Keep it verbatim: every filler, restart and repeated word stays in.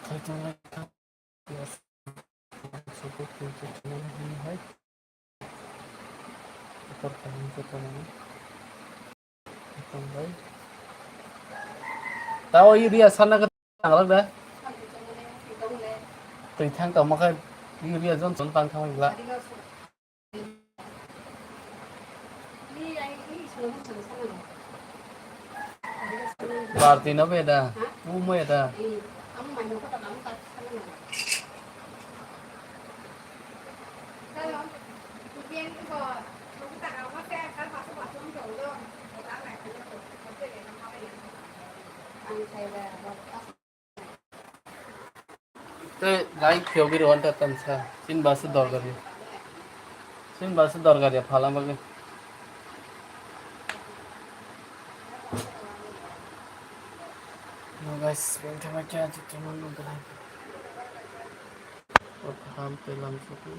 Kaitor lai kha. Yes. Support to the channel, hai. Support khainai joto no. Tong bai. Tao urea sana ka tanglak da. Twi thang tongma khe urea Johnson pang thang wngla. Party no beda, umo eda. Tei lai phiyogwi rw ta tamsa. Chini bus dorkar ya. Chini bus dorkar ya phala bagwi. No guys, beng thama kya tu teman nang belai. Ham telam suku.